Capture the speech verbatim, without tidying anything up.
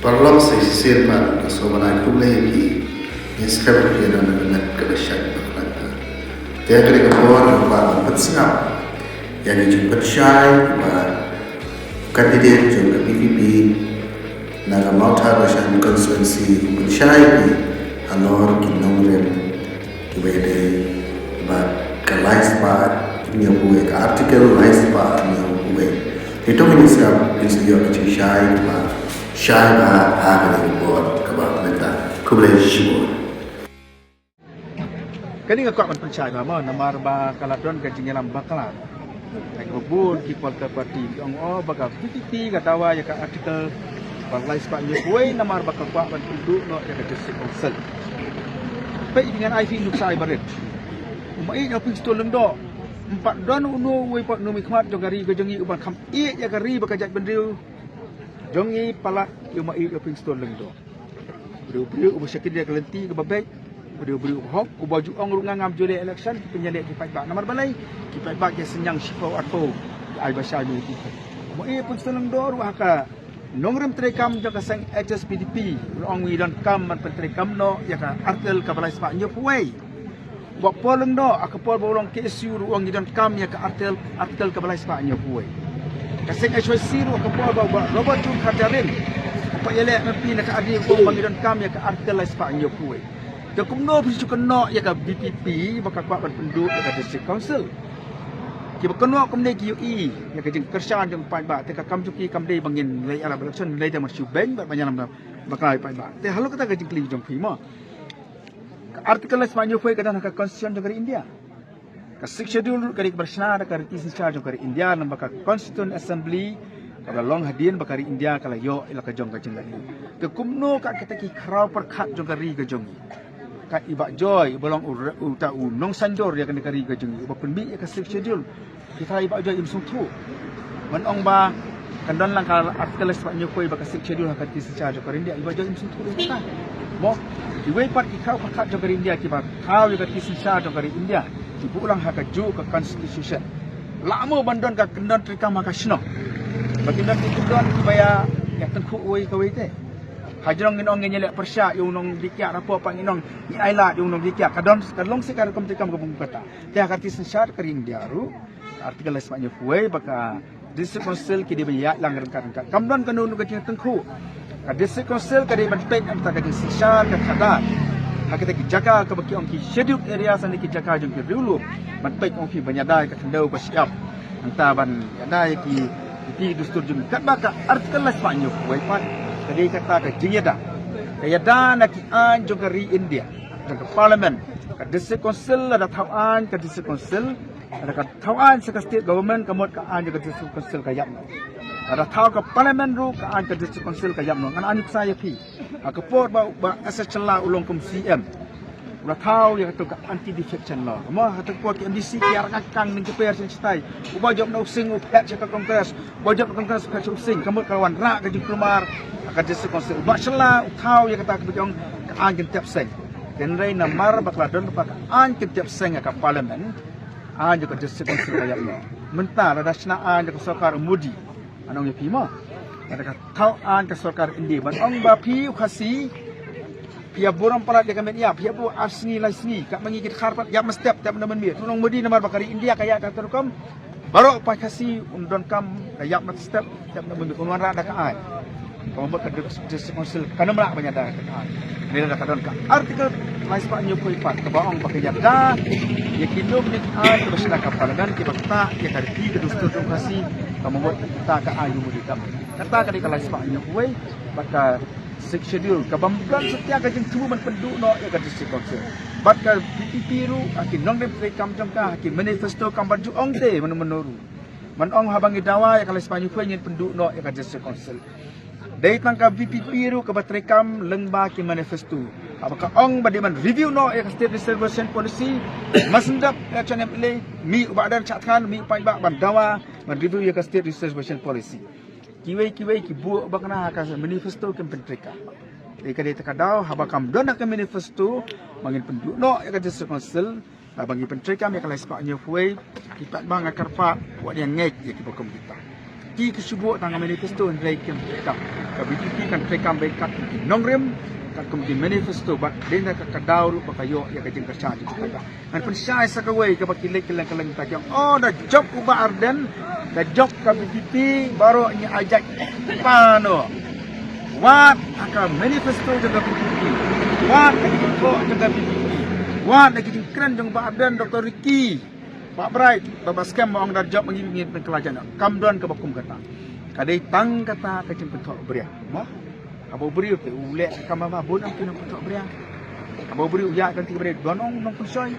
Paralok sa shisien pat, nga sngewbha ban ai khublei ïa phi. Ngi skhem ïa phi na ka met kaba shait bakla. Te ka dei ka por kaba ban pynsngap ïa ngi jong pynshai ba candidate jong ka VPP na ka Mawthadraishan constituency u pynshai ïa phi halor ki nongrim kiba ïadei bad ka lai spah hynñiewphew wei, ka article lai spah hynñiewphew wei. Te to ngin ïa sngap, ngin sa ïoh ka jingshai kaba shai bha ha kane ka por kaba mynta. Khublei shibun. Kane nga kwah ban pynshai bha mo, namar ba ka la don ka jingïalam bakla. Ka ba bun ki political party ki ong, oh, ba ka VPP ka dawa ïa ka article ba lai spah hynñiewphew wei namar ba ka kwah ban pynduh noh ïa ka District Council. Peit, ngan ai phi nuksa ibarit. U Maieit Prince Tun Lyngdoh, ym pat don uno uwei pat uno u mihkhmat jong ka ri ka jong ngi uban kham ïeit ïa ka ri bad ka jaitbynriew jong ngi palat ïa u Maieit Prince Tun Lyngdoh. U dei u briew uba shakri da ka lynti kaba beit, u dei u briew uba hok, uba ju ong ruh nga ngam ju leh election, ki pynïaleh ki paidbah. Namar balei? Ki paidbah ki synñiang shiphew arphew, ki ai ba shai mynta. U Maieit Prince Tun Lyngdoh ruh ha ka nongrim treikam jong ka seng HSPDP, u la ong ngi donkam ban pyntreikam noh ïa ka article kaba lai spah hynñiewphew wei. U Bah Paul Lyngdoh, ha ka por ba u long KSU ruh u ong ngi donkam ïa ka article, article kaba lai spah hynñiewphew wei. Ka seng HYC ruh ha ka por ba u Bah Robert June Kharjahrin u pat ïaleh MP na ka RD u ong ba ngi donkam ïa ka article lai spah hynñiewphew wei. Te kumno phi shu kynnoh ïa ka VPP ba ka kwah ban pynduh ïa ka District Council? Kiba kynnoh kumne ki ïohi ïa ka jingkyrshan jong paidbah, te ka kam jong ki kam dei ba ngin leit ïalap election, ngin leit da mar shu beiñ bad ban ïalam bakla ïa paidbah. Te halor kata ka jingkylli jong phi mo, ka article lai spah hynñiewphew wei ka don ha ka Constitution jong ka ri India. Ka Sixth Schedule ruh ka dei kaba shna da ka riti synshar jong ka ri India, namar ba ka Constituent Assembly kaba la long hadien ba ka ri India ka la ïoh ïa la ka jong ka jingïaid. Te kumno ka kita ki khraw pyrkhat jong ka ri ka jong ngi, ka i Bah Joy uba long u re-, uta u nongsaiñdur ïa kane ka ri ka jong ngi, uba pynmih ïa ka Sixth Schedule, kita i Bah Joy im sngewthuh? Ban ong ba kan don lang ka article lai spah hynñiewphew wei bad ka Sixth Schedule ha ka riti synshar jong ka ri India, i Bah Joy im sngewthuh ïa kata? Mo, kiwei pat ki khraw pyrkhat jong ka ri India kiba thaw ïa ka riti synshar jong ka ri India, ki buh lang ha kajuh ka Constitution. Lah mo ban don ka kyndon treikam ha ka shnong, ba kin don ki kyndon kiba ïa, ïa tyngkhuh uwei ka uwei te? Hajrong ngin ong ngin ïaleh pyrshah ïa u nongdie kiad, hapoh pat ngin ong ngin ailad ïa u nongdie kiad. Ka don, ka long shisha ka rukom treikam kaba kum kata. Te ha ka riti synshar ka ri India ruh, article lai spah hynñiewphew wei bad ka District Council ki dei ban ïaid lang ryngkat ryngkat. Kam don kano kano ka jingtyngkhuh. Ka District Council ka dei ban peit na ka bynta ka jingsynshar ka khadar ha kita ki jaka kaba ki ong ki scheduled areas, ne ki jaka jong ki riewlum. Ban peit, ong phi, ban ïada ïa ka khyndew ba shyiap, nangta ban ïada ïa ki, ki dustur jong ngi. Katba ka article lai spah hynñiewphew wei pat ka dei kata ka jingïada. Ka ïada na ki aiñ jong ka ri India, jong ka Parliament. Ka District Council lada thaw aiñ ka District Council, lada ka thaw aiñ sa ka State Government, ka mut ka aiñ jong ka District Council ka ïap noh. Lada thaw ka Parliament ruh, ka aiñ ka District Council ka ïap noh. Ngan ai nuksa ïa phi, ha ka por ba, ba S H Shylla u long kum CM, u la thaw ïa kato ka anti defection law. Mo, ha kato ka por ki MDC ki ïa rangkang ning ki per sha shatai. Uba jop na u Sing u phet sha ka Congress, uba jop na Congress u phet sha u Sing. Ka mut ka la wanrah ka jingkulmar ha ka District Council. U Bah Shylla u thaw ïa kata kaba ki ong ka aiñ kyntep seng. Hynrei namar ba ka la don ba ka aiñ kyntep seng ha ka Parliament, aiñ jong ka District Council ka ïap noh. Mynta lada shna aiñ jong ka sorkar u Modi, ngan ong ïa phi mo, lada ka thaw aiñ ka sorkar India, ban ong ba phi u Khasi phi ïa burom palat ïa ka met ïap, phi ïa buh ar sngi lai sngi, katba ngi ki dkhar pat ïap mynstep, tep na mynmiet. U nong Modi namar ba ka ri India ka ïaid kata ka rukom, baroh paid Khasi un donkam da ïap mynstep, tep na mynmiet, un wanrah da ka aiñ. Ka mut ka Dis-, District Council kan ym lah ban ïada da ka aiñ. Hynrei lada ka don ka article lai spah hynñiewphew wei pat kaba ong ba ka ïada ïa ki nongmihkhmat kiba shna ka Parliament, kiba ktah ïa ka riti ka dustur jong u Khasi, ka mut kata ka aiñ u Modi kam. Kata ka dei ka lai spah hynñiewphew wei bad ka Sixth Schedule, ka bym don satia ka jingthmu ban pynduh noh ïa ka District Council. Bad ka VPP ruh, ha ki nongrim treikam jong ka, ha ki manifesto kam pat ju ong te mano mano ruh. Ban ong haba ngi dawa ïa ka lai spah hynñiewphew wei ngin pynduh noh ïa ka District Council. Dei tang ka VPP ruh kaba treikam lyngba ki manifesto, haba ka ong ba dei ban review noh ïa ka State Reservation Policy. Mar shen dep election MLA, mih u Bah Ardent Shah Thangan, mih u paidbah ban dawa ban review ïa ka State Reservation Policy. Kiwei kiwei ki buh bakla ha ka manifesto kim pyntreikam. Dei ka dei ta ka daw, haba kam don ha ka manifesto ba ngin pynduh noh ïa ka District Council, haba ngi pyntreikam ïa ka lai spah hynñiewphew wei, ki paidbah, nga kyrpad wat ïa ngeit ïa kiba kum kita. Ki ki shu buh tang ka manifesto hynrei kim treikam. Ka B J P kan treikam beit kat ki nongrim, kat kum ki manifesto bad dei na ka ka daw ruh ba ka ïoh ïa ka jingkyrshan jong ka. Ngan pynshai sa kawei kaba ki leit kylleng kylleng ta jong. Oh, da jop u Bah Ardent, da jop ka B J P, baroh ngi ai jait pano. Wat ha ka manifesto jong ka B J P, wat ha ka jingkhoh jong ka B J P, wat ha ka jingkren jong Bah Ardent, Doktor Ricky, Bah Bright, ba ba skhem ba ong da jop ngi ngi pynkylla jana. Kam don kaba kum kata. Ka dei tang kata ka jingpynthoh briew. Mo? Kaba u briew te u leh ka kama ba bun am ki nongpynthoh briew. Kaba u briew u ïa kan ti briew don ong nongpynshoi.